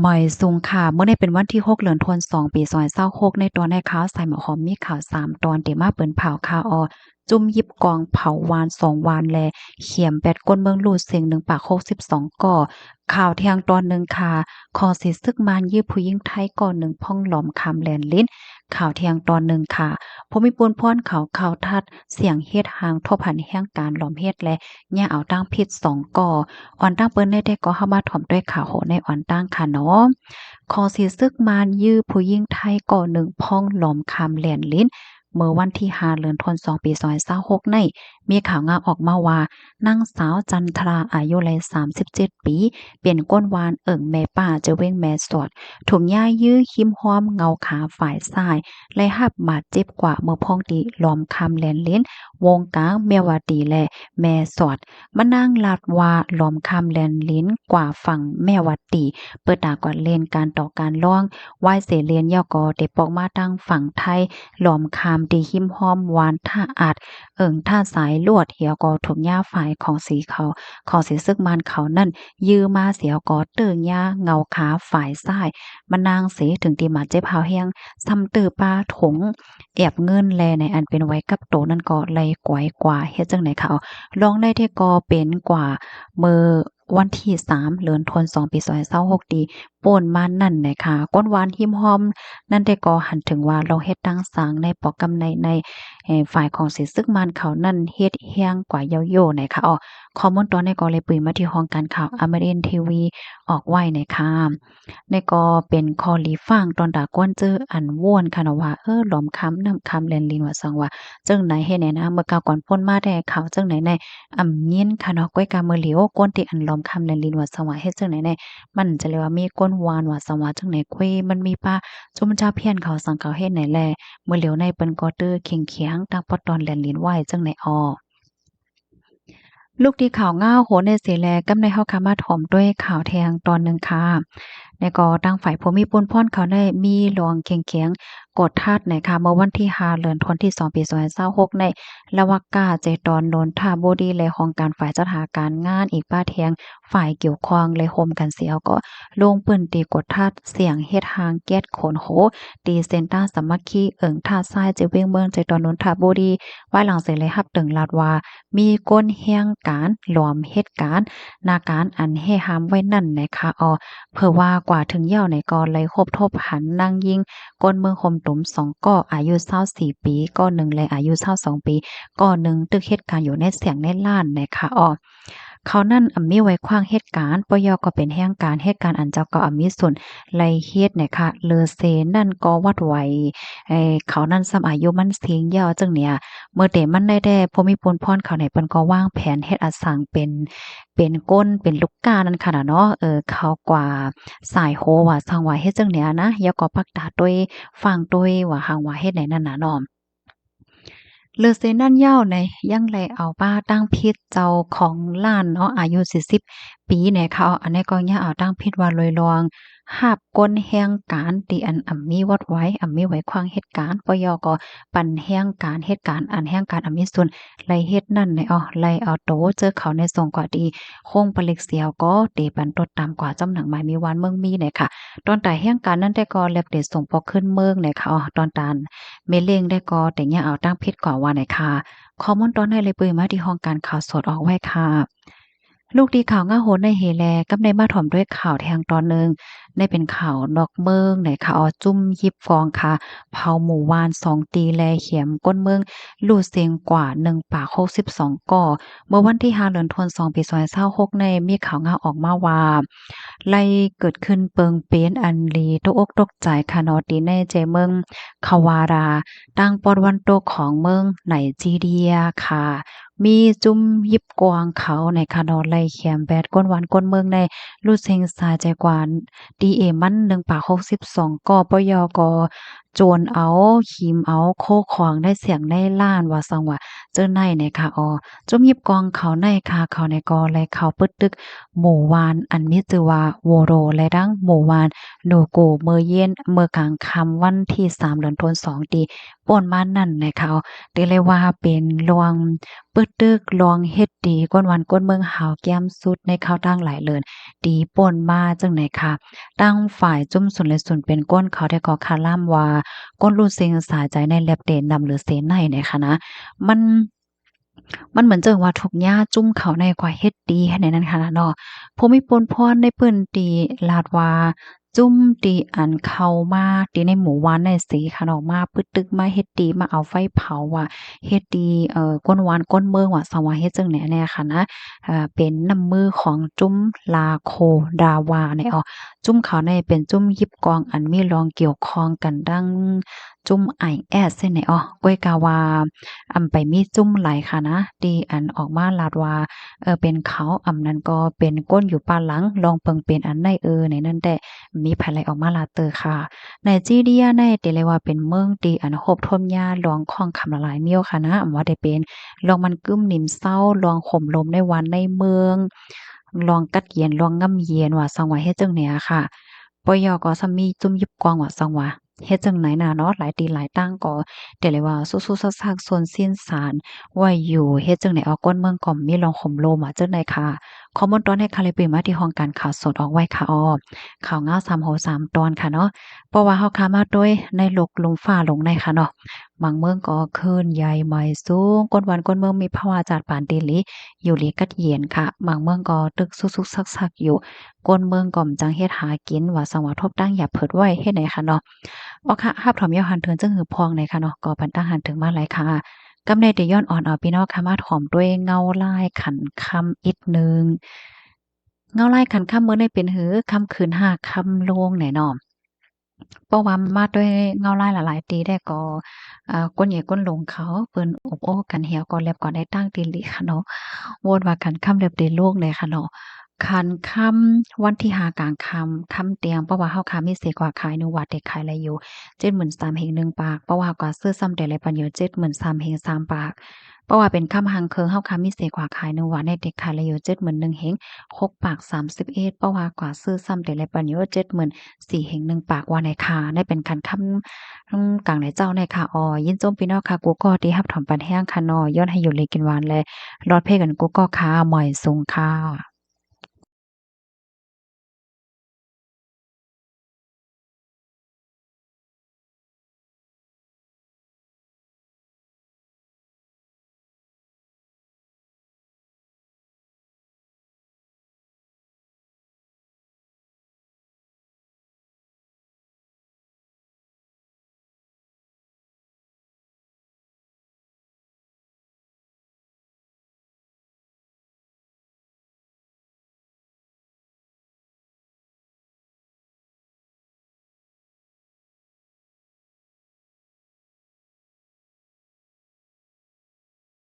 ໝາຍສູງຄ່ະ, ມື້ນີ້ເປັນວັນທີຫົກ ເດືອນທັນວາ ສອງພັນຊາວຫົກ, ໃນຕອນໃນຂ່າວສາຍໝາກຫອມມີຂ່າວສາມຕອນ ທີ່ມາເປີນເຜົາຂ່າວອອກ ຈຸ້ມຢິບກອງເຜົາວານສອງວານ ແລະ ຂຽມແບດກົ້ນເມືອງ ລູດເຊັງໜຶ່ງປາກຫົກສິບສອງກໍ. ຂ່າວທ່ຽງຕອນໜຶ່ງຄ່ະ, ຂອງສີຊຶກມານຢື້ຜູ້ຍິງໄທກໍໜຶ່ງ ພ້ອງຫຼອມຂ້າມແລນລິນ. ຂ່າວທ່ຽງຕອນໜຶ່ງຄ່ະ, ຜູ້ມີປຸນພອນເຂົາເຂົ້າທັດ ສຽງເຮັດຮ່າງທົບຫັນແຮງການຫຼອມເຮັດ ແລະ ຍາເອົາຕັ້ງຜິດສອງກໍ. ອອນຕັ້ງເປີນໃນແຕ່ກໍເຮົາມາຖອມດ້ວຍຂ່າວໂຫໃນອອນຕັ້ງຄ່ະເນາະ. ຂອງສີຊຶກມານຢື້ຜູ້ຍິງໄທກໍໜຶ່ງ ພ້ອງຫຼອມຂ້າມແລນລິນ. ເມື່ອວັນທີຫ້າ ເດືອນທັນວາ ສອງພັນຊາວຫົກໃນ ມີຂ່າວງາວອອກມາວ່າ ນາງສາວ ຈັນທະລາ ອາຍຸໄລສາມສິບເຈັດປີ ເປັນກົ້ນວານເອີ່ງແມ່ປ້າ ຈະເວັງແມ່ສອດ ຖືກຍາຢື້ຫິ້ມຫ້ອມເງົາຂາຝ່າຍຊ້າຍ ແລະ ຮັບບາດເຈັບກວ່າເມື່ອພ້ອງທີ່ຫຼອມຂ້າມແລນລິນ ວົງກາງ ແມ່ວາຕີ ແລະ ແມ່ສອດ. ມະນາງລາດວ່າ ຫຼອມຂ້າມແລນລິນກວ່າຝັ່ງແມ່ວາຕີ ເປີດຕາກວາດເລນການຕໍ່ການລອງ ວາຍເສເລນ ແລ້ວກໍໄດ້ປອກມາທາງຝັ່ງໄທ ຫຼອມຂ້າມທີ່ຫິມຫ້ອມວານທ່າອາດ ເອີ່ງທ່າສາຍລວດ ແລ້ວກໍຖືກຍາຝ່າຍຂອງສີເຂົາ ຂອງສີຊຶກມານເຂົານັ້ນ ຢື້ມາ ແລ້ວກໍເຕີຍາເງົາຂາຝ່າຍຊ້າຍມານາງເສ ເຖິງທີ່ບາດເຈັບຮ້າວແຮງ ຊ້ຳເຕີປ້າຖົງແອບເງິນ ແລະ ໃນອັນເປັນໄວ້ກັບໂຕນັ້ນກໍໄລ່ກວາຍກວ່າ. ເຮັດຈັ່ງໃດເຂົາ ລອງໄດ້ແທ້ກໍເປັນກວ່າເມື່ອ ວັນທີສາມ ເດືອນທັນວາ ສອງພັນຊາວຫົກ ທີ່ໂປ້ນມານັ້ນນະຄະ. ກ້ອນວານຫິມຫ້ອມນັ້ນແຕ່ກໍຫັນເຖິງວ່າ ລອງເຮັດຕັ້ງສາງໃນປອກກຳໄນໃນ ເອີ່ ຝ່າຍຂອງສີຊຶກມານເຂົານັ້ນເຮັດແຮງກວ່າເຍົາະໂຍນະຄະ. ອອ ຂໍ້ມູນຕອນນີ້ກໍເລີຍປຸຍມາທີ່ຫ້ອງການຂ່າວ ອາມາຣິນ ທີວີ ອອກໄວ້ນະຄະ. ນີ້ກໍເປັນຂໍ້ຫຼີຟາງຕອນຕາກວນເຈີອັນໂວນຄະເນາະວ່າ ເອີ ຫຼອມຂ້າມນ້ຳຂ້າມແລນລິນວ່າຊັ້ນວ່າ ຈັ່ງໃດເຮັດແນວນັ້ນ ເມື່ອກ່າວກ່ອນໂປ້ນມາແຕ່ຂ່າວຈັ່ງໃດແນ່ ອຳຍິນຄະເນາະ. ກ້ວຍກາເມື່ອຫຼຽວ ກ້ອນທີ່ອັນຫຼອມຂ້າມແລນລິນວ່າຊັ້ນວ່າ ເຮັດຈັ່ງໃດແນ່ ມັນຈະເລີຍວ່າມີກົ້ນວານວ່າຊັ້ນວ່າ ຈັ່ງໃດກ້ວຍ ມັນມີປ້າ ຊຸມຊາວພຽນເຂົາສັງເຂົາເຮັດໃດແລະ ເມື່ອຫຼຽວໃນເພິ່ນກໍເຕີເຄັ່ງຂຽງ ຕັ້ງປະຕອນແລນລິນໄວ້ຈັ່ງໃດອອກ. ລຸກທີ່ຂ່າວງາວໂຫໃນເສແລ ກັບໃນເຮົາຄະມາຖອມດ້ວຍຂ່າວແທງຕອນໜຶ່ງຄ່ະ. ແລະກໍທາງຝ່າຍຜູ້ມີປຸນພອນເຂົາໄດ້ມີລອງເຄັ່ງຂຽງ ກວດທັດນະຄະ ເມື່ອວັນທີຫ້າ ເດືອນທັນວາ ສອງພັນຊາວຫົກໃນ ລະຫວ່າງກາເຈຕອນ ນົນທະບູລີ ແລະ ຫ້ອງການຝ່າຍຈັດຫາການງານ ອີກປະແທງຝ່າຍກ່ຽວຂ້ອງ ແລະ ໂຮມກັນເສຍກໍລົງພື້ນທີ່ກວດທັດສຽງເຮັດຮ່າງແກັດຂົນໂຫ ທີ່ເສັ້ນທາງສາມັກຄີ ເອີ່ງທ່າຊາຍ ເຈວຽງເມືອງ ເຈຕອນ ນົນທະບູລີ ພາຍຫຼັງເສໄດ້ຮັບເຖິງລາດວ່າ ມີຄົນແຮງການຫຼອມເຮັດການ ນາການອັນແຮ່ຫ້າມໄວ້ນັ້ນນະຄະ. ເພາະວ່າກວ່າເຖິງເຫຍົ້າໃນກໍໄດ້ພົບທົບຫັນນາງຍິງ ຄົນເມືອງໂຮມຕຸມສອງກໍ ອາຍຸຊາວສີ່ປີກໍໜຶ່ງ ແລະ ອາຍຸຊາວສອງປີກໍໜຶ່ງ ຕຶກເຮັດການຢູ່ໃນສຽງໃນຮ້ານນະຄະ. ເຂົານັ້ນອຳມີໄວຂວາງເຮັດການ ປະເຫຍົາກໍເປັນແຮງການ ເຮັດການອັນເຈົ້າເກົ່າອຳມີສ່ວນໄດ້ເຮັດນະຄະ. ເລີເຊນັ້ນກໍວັດໄຫວ ເອີ ເຂົານັ້ນຊ້ຳອາຍຸມັນເຊງເຫຍົ້າ ຈຶ່ງເນຍ ເມື່ອເຕມັນໄດ້ແດ່ ຜູ້ມີປຸນພອນເຂົາໃນເພິ່ນກໍວາງແຜນເຮັດອາສັງເປັນ ເປັນກົ້ນ ເປັນລູກຄ້ານັ້ນຂະນະເນາະ. ເອີ ເຂົາກວ່າສາຍໂຫວ່າຊັ້ນວ່າ ເຮັດຈັ່ງເນຍນະ ແລ້ວກໍປັກຕາໂຕຍ ຟັງໂຕຍວ່າຮັ່ງວ່າເຮັດໃດນັ້ນນະເນາະ. ເລີເຊນັ້ນເຫຍົ້າໃນ ຍັງໄດ້ເອົາປ້າຕັ້ງຜິດເຈົ້າຂອງຮ້ານເນາະ ອາຍຸສີ່ສິບປີແນ່ເຂົາ ອັນນີ້ກໍຍັງເອົາຕັ້ງຜິດວ່າລວຍລວງ ຮັບກົນແຮງການທີ່ອັນອຳມີວັດໄວ ອຳມີໄວຂວາງເຮັດການ ປະເຫຍົາກໍປັນແຮງການເຮັດການ ອັນແຮງການອຳມີສ່ວນໄລ່ເຮັດນັ້ນແນ່ ເອົາ ໄລ່ເອົາໂຕເຈີເຂົາໃນສົ່ງກວ່າທີ່ໂຮງຜະລິດສຽວກໍເຕປັນຕົດຕາມກວ່າຈຳໜັງໝາຍມີວານເມືອງມີແນ່ຂະ. ຕອນຕາຍແຮງການນັ້ນແຕ່ກໍແລັບເຕສົ່ງປອກຂຶ້ນເມືອງແນ່ຂະ ຕອນຕາຍແມ່ເລ້ງໄດ້ກໍແຕ່ຍັງເອົາຕັ້ງຜິດກວ່າວ່າແນ່ຂະ. ຂໍ້ມູນຕອນໃນເລີຍປຸຍມາທີ່ຫ້ອງການຂ່າວສົດອອກໄວ້ຂະ. ລູກທີ່ຂ່າວງາໂຫດໃນເຮແລ ກັບໄດ້ມາຖອມດ້ວຍຂ່າວແທງຕອນໜຶ່ງ ໄດ້ເປັນຂ່າວນອກເມືອງໃນຂ່າວຈຸ້ມຢິບຟອງຄາ ເຜົາໝູ່ວານສອງຕີ ແລະ ຂຽມກົ້ນເມືອງ ລູດເຊັງກວ່າໜຶ່ງປາກຫົກສິບສອງກໍ. ເມື່ອວັນທີຫ້າ ເດືອນທັນວາ ສອງພັນຊາວຫົກໃນ ມີຂ່າວງາອອກມາວ່າ ໄດ້ເກີດຂຶ້ນເປິງເປັນອັນລີຕົກອົກຕົກໃຈຄະເນາະ ທີ່ໃນໃຈເມືອງຄາວາຣາ ທາງປອນຕາເວັນຕົກຂອງເມືອງໄນຈີເຣຍຄະ. ມີຈຸ້ມຢິບກວາງເຂົາໃນຄະເນາະ ໄລ່ຂຽມແບດກົ້ນວານກົ້ນເມືອງໃນ ລູດເຊັງຊາຍໃຈກວານ ຕີເອມັນໜຶ່ງປາກຫົກສິບສອງກໍ ປະເຫຍົາກໍໂຈນເອົາ ຂີມເອົາໂຄຂອງໃນສຽງໃນລ້ານວ່າຊັ້ນວ່າ ເຈົ້າໃນນະຄະ. ອອ ຈຸ້ມຢິບກວາງເຂົາໃນຄະ ເຂົາໃນກໍໄລ່ເຂົ້າປຶດຕຶກໝູ່ວານ ອັນມີຊື່ວ່າໂວໂຣ ແລະ ທັງໝູ່ວານໂນໂກ ເມື່ອເຢັນ ເມື່ອກາງຄ່ຳວັນທີສາມ ເດືອນທັນວາ ສອງທີ່ໂປ້ນມານັ້ນນະຄະ ເອີ ຖືໄດ້ວ່າເປັນລວງ ປຶກຕຶກລອງເຮັດດີ ກົນບ້ານກົນເມືອງເຮົາ ແກ້ມສຸດໃນຄາວຕັ້ງຫຼາຍເລີນທີ່ປົນມາຈັ່ງໃດຄະ. ທາງຝ່າຍຈຸ້ມສູນ ແລະ ສູນເປັນກົ້ນເຂົາໄດ້ກໍຄາລາມວ່າ ກົ້ນລຸງເຊັງສາໃຈໃນແລັບເຕນນຳຫຼືເຊນໃນໃນຄະນະ ມັນ ມັນເໝືອນຈັ່ງວ່າທຸກຍາຈຸ້ມເຂົາໃນກວ່າເຮັດດີໃນນັ້ນຄະນະເນາະ. ຜູ້ມີພົນພອນໃນພື້ນທີ່ລາດວ່າ ຈຸ້ມທີ່ອັນເຂົ້າມາທີ່ໃນໝູ່ບ້ານໃນເສຄະເນາະ ມາປຶກຕຶກ ມາເຮັດດີ ມາເອົາໄຟເຜົາວ່າເຮັດດີ ເອີ ກົນບ້ານກົນເມືອງວ່າ ສັງວ່າເຮັດຈັ່ງໃດແນ່ຄະນະ. ເປັນນ້ຳມືຂອງຈຸ້ມລາໂຄດາວາໃນອອ ຈຸ້ມເຂົາໃນເປັນຈຸ້ມຢິບກອງອັນມີລອງກ່ຽວຂ້ອງກັນດັ່ງ ຈຸ້ມໄອແອສໃນອອ ກ້ອຍກາວ່າ ອຳໄປມີຈຸ້ມຫຼາຍຄະນະ ທີ່ອັນອອກມາລາດວ່າ ເອີ ເປັນເຂົາ ອຳນັ້ນກໍເປັນກົ້ນຢູ່ປາຫຼັງ ລອງເບິ່ງເປັນອັນໃນເອີ ໃນນັ້ນແດ່ ມີໃຜໄຫຼອອກມາລາດເຕີຄະ. ໄນຈີເຣຍໃນເຕເລວ່າເປັນເມືອງທີ່ອັນໂຮບຖົມຍາລອງຂອງຄຳຫຼາຍໆແນວຄະນະ ອຳວ່າໄດ້ເປັນລອງມັນກຶ້ມນິມເຊົາ ລອງໂຮມລົມໃນວັນໃນເມືອງ ລອງກັດເຢັນ ລອງງ່ຳເຢັນວ່າ ສັງວ່າເຮັດຈັ່ງໃດອະຄະ. ປຢ ກໍສ່ຳມີຈຸ້ມຢິບກອງວ່າ ສັງວ່າເຮັດຈັ່ງໃດນະເນາະ. ຫຼາຍທີ່ຫຼາຍຕັ້ງກໍເຕເລວ່າຊຸກໆຊັກໆຊົນຊິນສານໄວ້ຢູ່ ເຮັດຈັ່ງໃດອອກ ກ້ນເມືອງກໍມີລອງໂຮມລົມວ່າຈັ່ງໃດຄະ. ຂໍ້ມູນຕອນໃຫ້ຄະເລຍປີ້ມາທີ່ຫ້ອງການຂ່າວສົດອອກໄວ້ຄະອອ ຂ່າວງາວສາມຫົວສາມຕອນຄະເນາະ. ເພາະວ່າເຮົາຄາມາໂດຍໃນໂລກລຸ່ມຟ້າໂລກໃນຄະເນາະ ບາງເມືອງກໍຂຶ້ນໃຫຍ່ໄໝສູງ ຄົນບ້ານຄົນເມືອງມີພາວະອາກາດປານດີຫຼີ ຢູ່ດີກັດເຢັນຄະ. ບາງເມືອງກໍຕຶກຊຸກໆຊັກໆຢູ່ ຄົນເມືອງກໍບໍ່ຈັກເຮັດຫາກິນ ວ່າສັງວ່າທົບຕັ້ງຢ່າເພີດໄວ້ເຮັດໃດຄະເນາະ. ເອົາຄະ ຮັບຖອມຍາວຫັນເຖິງຈຶ່ງຫືອພອງໃດຄະເນາະ ກໍປັນຕັ້ງຫັນເຖິງມາຫຼາຍຄະ. ກຳໃດເດຍ້ອນອອນເອົາພີ່ນ້ອງຄະມາຖອມດ້ວຍເງົາລາຍຂັນຄ່ຳອີກໜຶ່ງ. ເງົາລາຍຂັນຄ່ຳມື້ໃນເປັນຫື ຄ່ຳຄືນຫາຄ່ຳລົງແນ່ເນາະ. ເພາະວ່າມາດ້ວຍເງົາລາຍຫຼາຍໆຕີແດ່ກໍ ເອີ ກົ້ນໃຫຍ່ກົ້ນຫຼົງເຂົາເພິ່ນອົບໂອ້ກັນ ແຮວກໍແລັບກໍໄດ້ຕັ້ງຕີຫຼີຄະເນາະ. ໂຫວດວ່າຂັນຄ່ຳແລັບເດໂລກແດ່ຄະເນາະ. ຂັນຄ່ຳວັນທີຫ້າກາງຄ່ຳ ຄ່ຳຕຽງ ເພາະວ່າເຮົາຄາມີເສກວ່າຂາຍໜຶ່ງວັດເດຂາຍໄດ້ຢູ່ເຈັດໝື່ນສາມເຮັງໜຶ່ງປາກ ເພາະວ່າເຮົາກະຊື້ຊ້ຳເດໄດ້ປັນຢູ່ເຈັດໝື່ນສາມເຮັງສາມປາກ. ເພາະວ່າເປັນຄ່ຳຫາງເຄິ່ງ ເຮົາຄາມີເສກວ່າຂາຍໜຶ່ງວັດໃນເດັກຂາຍໄດ້ຢູ່ເຈັດໝື່ນໜຶ່ງເຮັງຫົກປາກສາມສິບເອັດ ເພາະວ່າກວ່າຊື້ຊ້ຳເດໄດ້ປັນຢູ່ເຈັດໝື່ນສີ່ເຮັງໜຶ່ງປາກວ່າໃນຄາ. ໃນເປັນຂັນຄ່ຳກາງໃນເຈົ້າໃນຄາ. ອໍ ຍິນຊົມພີ່ນ້ອງຄະ ກູ່ກໍທີ່ຮັບຖອມປັນແຮງຄະເນາະ. ຍ້ອນໃຫ້ຢູ່ດີກິນຫວານ ແລະ ລອດເພກັນກູ່ກໍຄະ. ໝວຍສູງຄະ.